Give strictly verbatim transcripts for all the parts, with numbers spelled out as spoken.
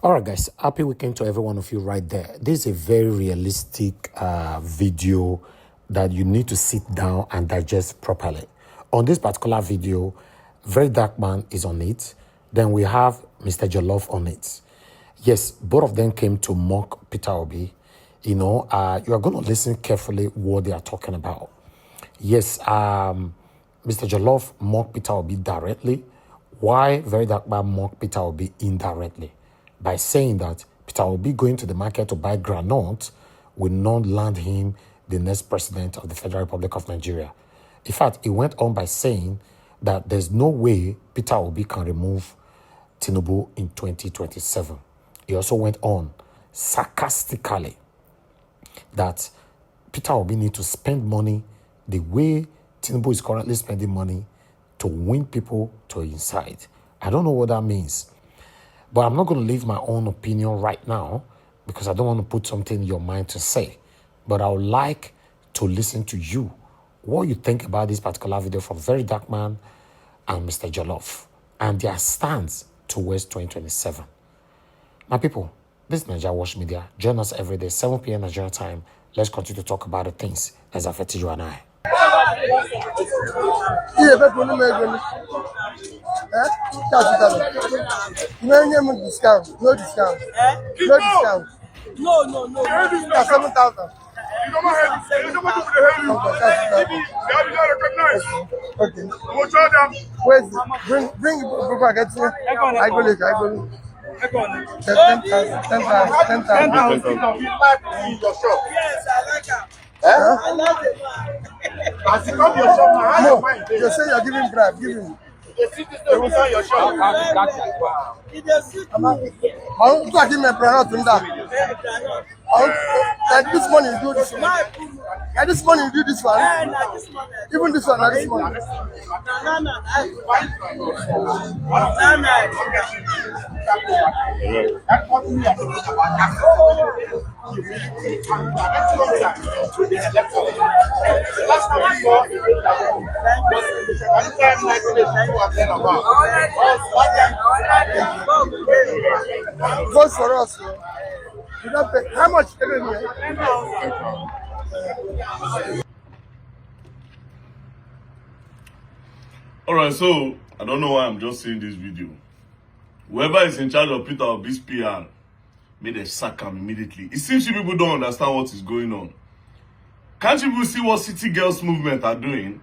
All right, guys, happy weekend to every one of you right there. This is a very realistic uh, video that you need to sit down and digest properly. On this particular video, Very Dark Man is on it. Then we have Mister Jollof on it. Yes, both of them came to mock Peter Obi. You know, uh, you are going to listen carefully what they are talking about. Yes, um, Mister Jollof mocked Peter Obi directly. Why Very Dark Man mocked Peter Obi indirectly? By saying that Peter Obi going to the market to buy groundnut will not land him the next president of the Federal Republic of Nigeria. In fact, he went on by saying that there's no way Peter Obi can remove Tinubu in twenty twenty-seven. He also went on sarcastically that Peter Obi need to spend money the way Tinubu is currently spending money to win people to his side. I don't know what that means, but I'm not going to leave my own opinion right now because I don't want to put something in your mind to say. But I would like to listen to you, what you think about this particular video from Very Dark Man and Mister Jollof and their stance towards twenty twenty-seven. My people, this is Naija Watch Media. Join us every day, seven p.m. Nigerian time. Let's continue to talk about the things that's affecting you and I. Ihe ebe bụ n'ime ego m. Eh? Ka zụtara. Na-enye m discount, no discount. No discount. No, no, no. Ka seven thousand. Okay. Where's the, bring bring bring back. I go later. I go later. Ten thousand. Ten thousand. Ten thousand. Yes, I like am. Huh? I like the man. As you come your shop now, how No, your mind dey? You say you're giving bribe. Give him. You see this thing inside your shop. It dey sweet me. I want to give me a product in that. Eh, groundnut. I want, like this money you do this one. My pum. Like this money you do this one. Eh, na this one. Even this one, like this money. Na, na, na. Na, na. That company you are talking about, that's Vote for us. Oh. You don't pay. How much? Every year? All right, so I don't know why I'm just seeing this video. Whoever is in charge of Peter Obi's P R, may they sack him immediately. It seems you people don't understand what is going on. Can't you people see what City Girls Movement are doing?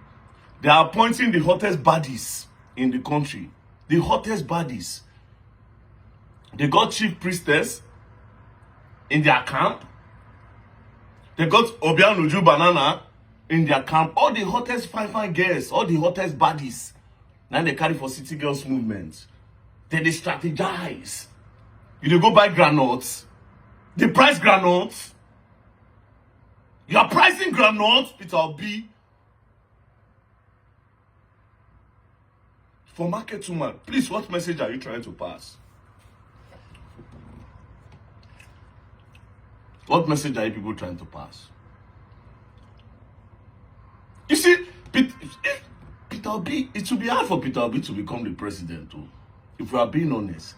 They are appointing the hottest baddies in the country. The hottest baddies. They got Chief Priestess in their camp. They got Obianuju Banana in their camp. All the hottest fine fine girls, all the hottest baddies. Now they carry for City Girls Movement. Then they strategize. You dey go buy groundnuts. They price groundnuts. You are pricing groundnuts, Peter Obi. For market woman, please, what message are you trying to pass? What message are you people trying to pass? You see, Pet- if Peter Obi, it will be hard for Peter Obi to become the president, too, if we are being honest.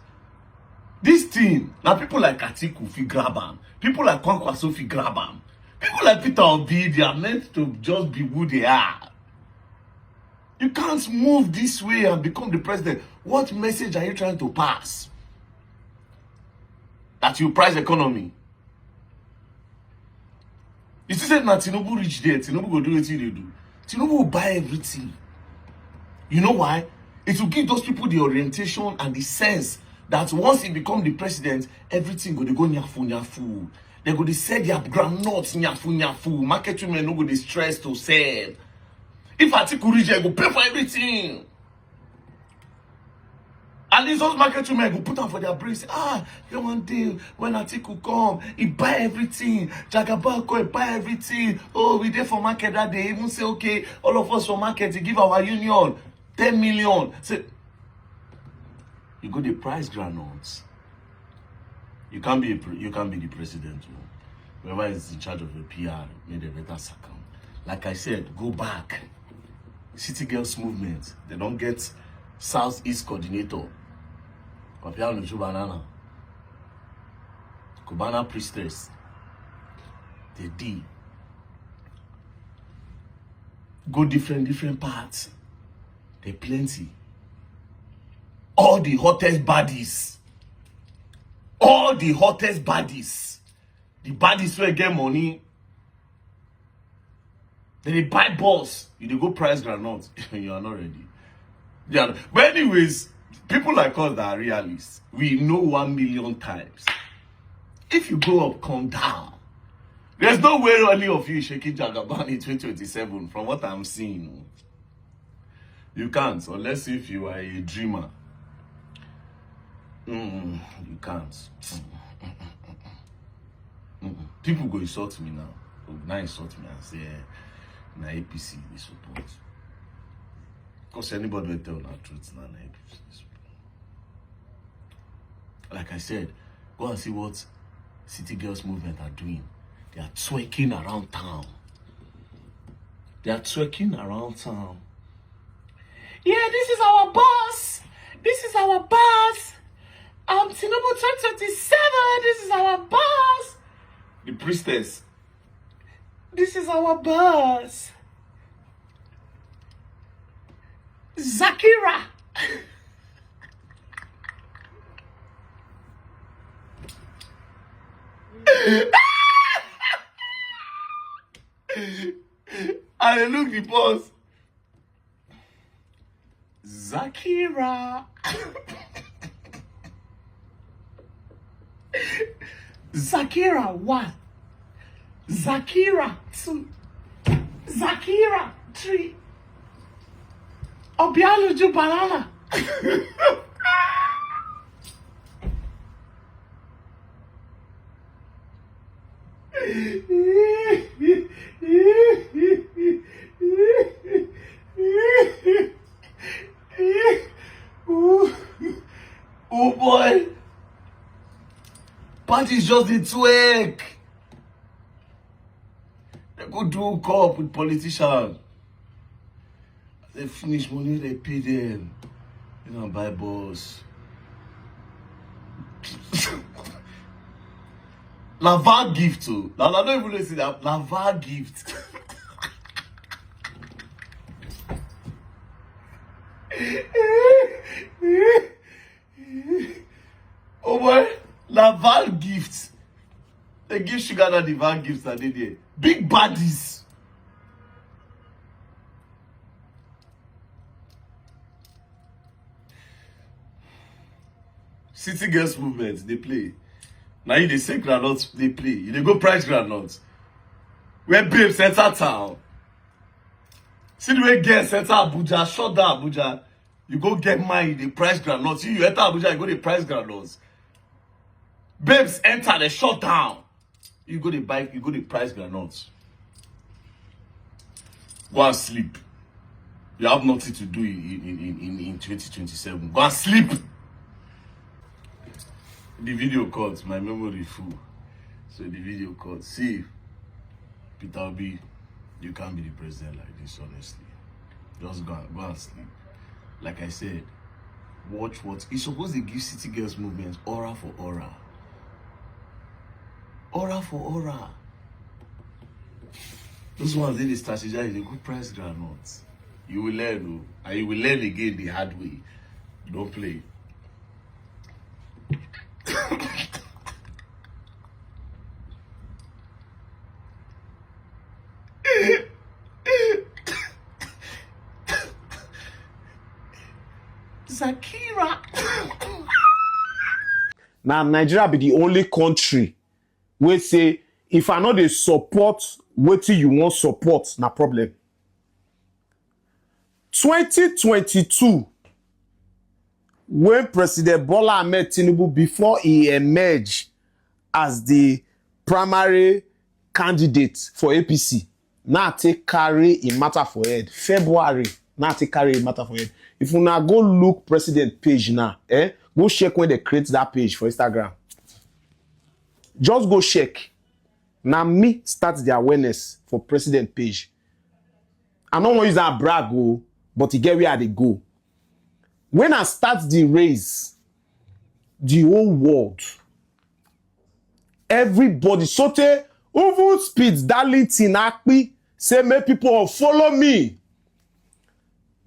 This thing, now people like Atiku fit grab am. People like Kwankwaso fit grab am. People like Peter Obi, they are meant to just be who they are. You can't move this way and become the president. What message are you trying to pass? That you price economy. You see, say na Tinubu reach there, Tinubu go do wetin he dey do. Tinubu will buy everything. You know why? It will give those people the orientation and the sense that once he become the president, everything go dey go nyafu nyafu. They go dey sell their groundnuts nyafu nyafu. Market women no go dey stress to sell. If Atiku reach, they go pay for everything. At least those market women go put am for their brain. Say, ah, get one day when Atiku come, he buy everything. Jagaba come, he buy everything. Oh, we dey for market that day. Even say, okay, all of us for market, he give our union ten million. Say, you go the price groundnuts. You can't be a pre- you can't be the president. Oh. Whoever is in charge of the P R, may they better sack am. Like I said, go back. City Girls Movement, they don't get Southeast coordinator. Obianuju Banana. Cubana priestess, they did go different different parts. They plenty. All the hottest bodies, all the hottest bodies, the bodies wey get money, then they buy bus. You dey go price groundnut. You are not ready. Yeah, but anyways, people like us that are realists, we know one million times. If you go up, come down. There's no way any of you is shaking Jagaban in twenty twenty-seven, from what I'm seeing. You can't, unless if you are a dreamer. Mm, you can't. Mm. People go insult me now. Go now insult me and say, eh, na A P C they support. Because anybody will tell na truth, na, na A P C they support. Like I said, go and see what City Girls Movement are doing. They are twerking around town. They are twerking around town. Yeah, this is our boss. This is our boss. Um, Tinubu twenty twenty-seven. This is our boss. The priestess. This is our boss. Zakira. I look the boss. Zakira. Zakira one. Zakira two. Zakira three. Obialuju banana. Oh boy. Parties just dey twerk. They go do co-op with politicians. They finish money, they pay them. You know, buy boss. Laval gift too. La la don't even listen that. Laval gift. Oh boy, Laval gift. They give sugar that the van gift that they there. Big baddies. City Girls Movement, they play. Now you they say groundnut, they play. You they go price groundnut. Where babes enter town. See the way girls enter Abuja, shut down Abuja. You go get mine, you dey price groundnut. You, you enter Abuja, you go dey price groundnut. Babes enter the shut down. You go dey buy, you go dey price groundnut. Go and sleep. You have nothing to do in, in, in, in, in twenty twenty-seven. Go and sleep. The video cut, my memory full. So the video cut. See, Peter Obi, you can't be the president like this, honestly. Just go and, go and sleep. Like I said, watch what it's supposed to give City Girls Movement aura for aura. Aura for aura. Those ones they dey strategize, they go price groundnut. You will learn, oh, and you will learn again the hard way. Don't play. Zakira. Now Nigeria be the only country wey say if I no dey support wetin you wan support na problem. twenty twenty-two, when President Bola Ahmed Tinubu, before he emerge as the primary candidate for A P C, na take carry a matter for head. February, na take carry a matter for head. If una go look president page now, eh, go check when they create that page for Instagram. Just go check. Na me start the awareness for president page. I no wan use that brag o, but e get where I dey go. When I start the race, the whole world, Everybody, sotey even speed Darlington Akpi say make people follow me.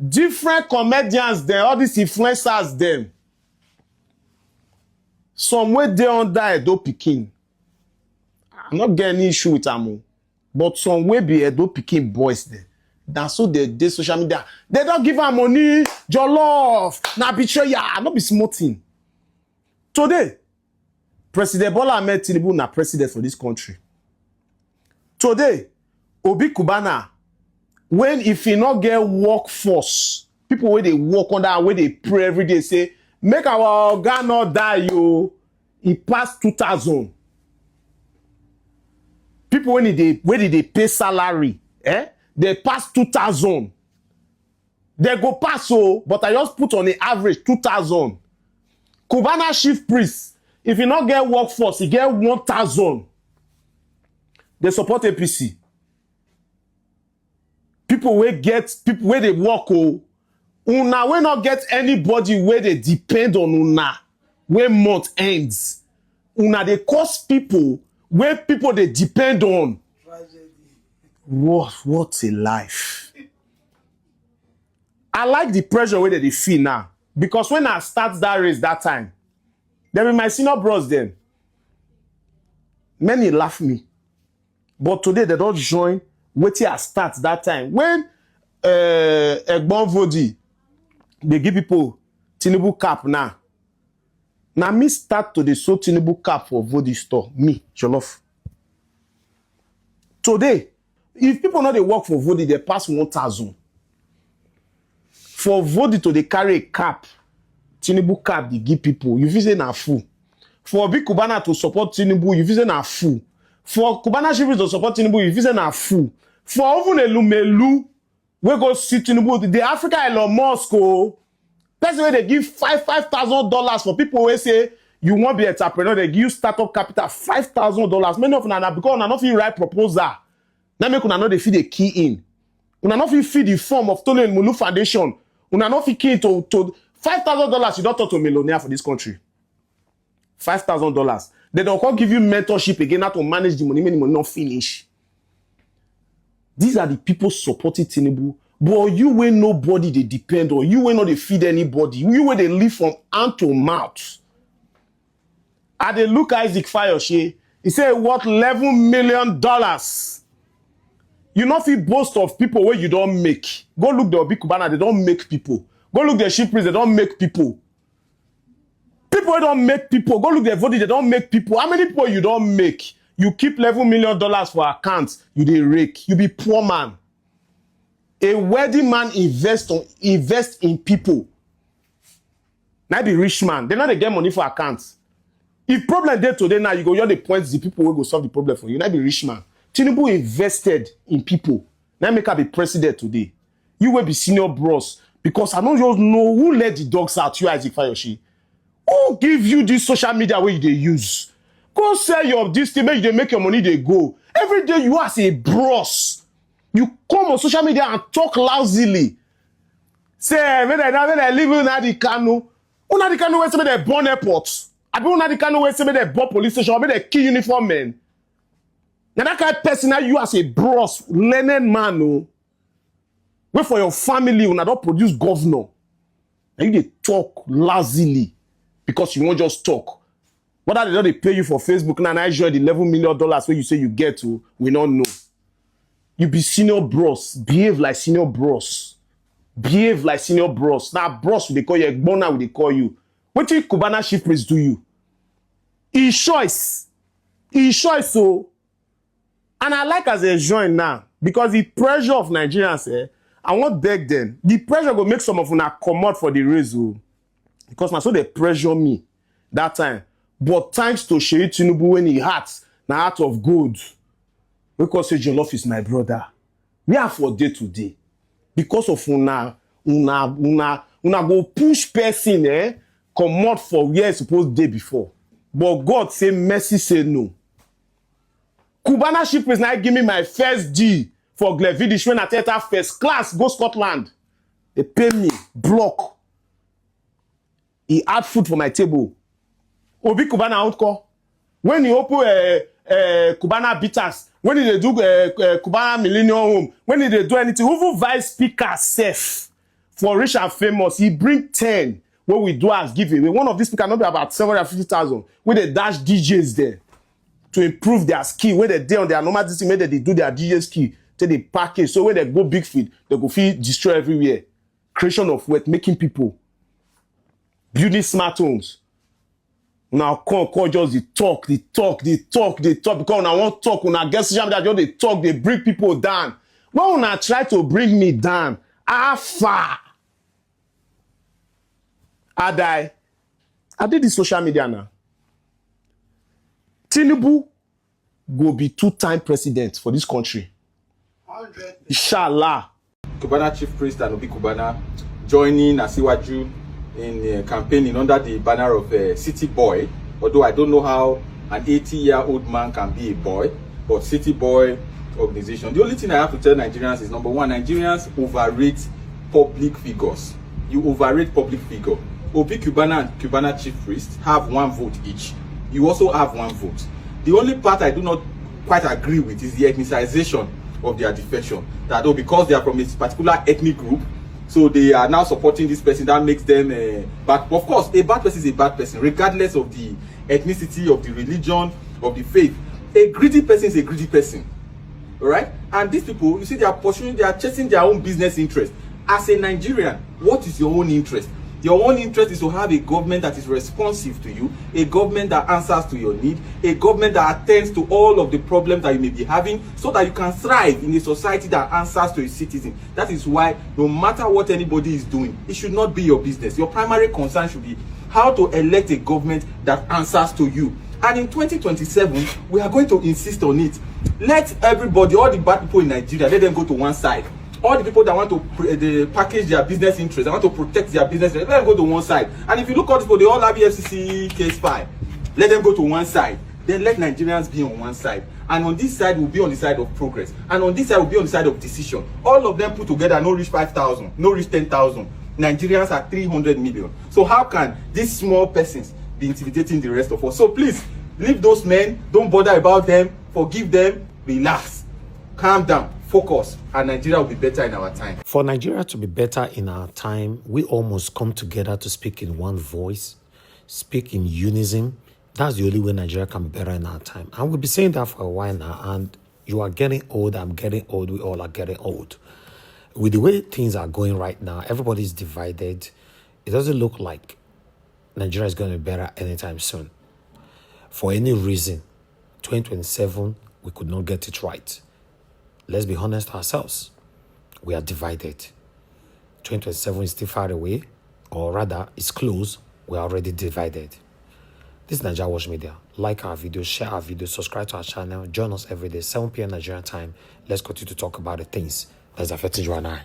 Different comedians dem, all these influencers dem, some wey dey under Edo pikin, I no get any issue with am o. But some wey be Edo pikin boys dem, na so dem dey social media. Dem don give am money, jollof, na betrayal, no be small thing. Today, President Bola Ahmed Tinubu na president for this country. Today, Obi Cubana, when if he no get workforce, people wey dey work under am, wey dey pray every day say, "Make our oga no die o," e pass two thousand. People wey dey, wey dey dey pay salary, eh, dey pass two thousand. Dem go pass o, but I just put on the average two thousand. Cubana chief priest, if e no get workforce, e get one thousand. Dey support A P C. People wey get, people wey dey work o, una wey no get anybody wey dey depend on una when month ends, una dey cause people wey people dey depend on. What, what a life. I like the pressure wey dem dey feel now, because when I start that race that time, dem be my senior bros dem. Many laugh me, but today dem don join wetin I start that time. When uh, Egbon Vodi dey give people Tinubu cap now, na me start to dey sew Tinubu cap for Vodi store, me, Jollof. Today, if people no dey work for Vodi, dem pass one thousand. For Vodi to dey carry a cap, Tinubu cap dey give people, you fit say na fool. For Obi Cubana to support Tinubu, you fit say na fool. For Cubana chief priest to support Tinubu, you fit say na fool. For even Elumelu wey go see Tinubu, the Africa Elon Musk o, person wey dey give five, five thousand dollars for people wey say you wan be entrepreneur, dem give you startup capital, five thousand dollars. Many of una na because una no fit write proposal, na make una no dey fit dey key in. Una no fit fill the form of Tony Elumelu Foundation. Una no fit key in to, to five thousand dollars, you don turn to millionaire for this country. Five thousand dollars. Dem don come give you mentorship again, how to manage the money, make the money no finish. These are the people supporting Tinubu. But you wey nobody dey depend on, you wey no dey feed anybody, you wey dey live from hand to mouth. I dey look Isaac Fayose, he say e worth eleven million dollars. You no fit boast of people wey you don make. Go look the Obi Cubana, dem don make people. Go look the chief priest, dem don make people. People wey don make people, go look the Vodi, dem don make people. How many people you don make? You keep eleven million dollars for account, you dey rake. You be poor man. A wealthy man invest on, invest in people. Na be rich man. Dem no dey get money for account. If problem dey today now, you go just dey point the people wey go solve the problem for you. Na be rich man. Tinubu invested in people. Na make am be president today. You wey be senior bros, because I no just know who let the dogs out, you Isaac Fayose. Who give you this social media wey you dey use? Go sell your this thing, make you dey make your money dey go. Every day you as a bros, you come on social media and talk loudly. Say, "Eh, make dem, make dem leave Nnamdi Kanu." Nnamdi Kanu wey say make dem burn airport. Abi Nnamdi Kanu wey say make dem burn police station, make dem kill uniform men. Na that kind person na you as a bros, learned man o. Wey for your family, una don produce governor. And you dey talk loudly because you wan just talk. Whether dem don dey pay you for Facebook now, na enjoy the eleven million dollars wey you say you get o, we no know. You be senior bros, behave like senior bros. Behave like senior bros. Na bros we dey call you, Egbona we dey call you. Wetin Cubana chief priest do you? E choice. E choice o. And I like as dem join now, because the pressure of Nigerians, eh, I wan beg dem. The pressure go make some of una comot for the race o. Because na so dem pressure me that time. But thanks to Seyi Tinubu, wey him heart na heart of gold, wey come say Jollof is my brother. Where I for dey today? Because of una, una, una, una go push person, eh, comot for where e suppose dey before. But God say mercy say no. Cubana chief priest na give me my first deal for Glevidish when I take that first class go Scotland. Dem pay me, block. E add food for my table. Obi Cubana out call. When he open uh, uh, Cubana Bitters, when he dey do uh, uh, Cubana Millennium Home, when he dey do anything, even vice speaker sef for Rich and Famous, he bring ten wey we do as giveaway. One of these speaker no be about seven hundred fifty thousand wey dey dash D Js there to improve their skill, wey dey dey on their normal this thing, make dem dey do their D J skill, take dey package. So when dem go big field, dem go fit destroy everywhere. Creation of wealth, making people, building smart homes. Una come, come just dey talk, dey talk, dey talk, dey talk, because una wan talk, una get social media, just dey talk, dey bring people down. When una try to bring me down, how far? I die. I dey this social media now. Tinubu go be two-time president for this country. Inshallah. Cubana chief priest and Obi Cubana joining Asiwaju in uh, campaigning under the banner of uh, City Boy. Although I don't know how an eighty year old man can be a boy, but City Boy organization. The only thing I have to tell Nigerians is, number one, Nigerians overrate public figures. You overrate public figure. Obi Cubana and Cubana chief priest have one vote each. You also have one vote. The only part I do not quite agree with is the ethnicization of their defection. That, oh, because they are from a particular ethnic group, so they are now supporting this person, that makes them uh, bad. Of course, a bad person is a bad person, regardless of the ethnicity, of the religion, of the faith. A greedy person is a greedy person. All right? And these people, you see, they are pursuing, they are chasing their own business interest. As a Nigerian, what is your own interest? Your own interest is to have a government that is responsive to you, a government that answers to your need, a government that attends to all of the problems that you may be having, so that you can thrive in a society that answers to its citizen. That is why, no matter what anybody is doing, it should not be your business. Your primary concern should be how to elect a government that answers to you. And in twenty twenty-seven, we are going to insist on it. Let everybody, all the bad people in Nigeria, let them go to one side. All the people that want to pre- they package their business interests, they want to protect their business interests, let them go to one side. And if you look at people, they all have E F C C case file. Let them go to one side. Then let Nigerians be on one side. And on this side, we'll be on the side of progress. And on this side, we'll be on the side of decision. All of them put together, no reach five thousand, no reach ten thousand. Nigerians are three hundred million. So how can these small persons be intimidating the rest of us? So please, leave those men. Don't bother about them. Forgive them. Relax. Calm down. Focus. And Nigeria will be better in our time. For Nigeria to be better in our time, we all must come together to speak in one voice, speak in unison. That's the only way Nigeria can be better in our time. And we've been saying that for a while now. And you are getting old, I'm getting old, we all are getting old. With the way things are going right now, everybody's divided. It doesn't look like Nigeria is going to be better anytime soon. For any reason, twenty twenty-seven, we could not get it right. Let's be honest ourselves. We are divided. twenty twenty-seven is still far away, or rather, it's close. We are already divided. This is Naija Watch Media. Like our video, share our video, subscribe to our channel, join us every day, seven p.m. Nigerian time. Let's continue to talk about the things that's affecting you and I.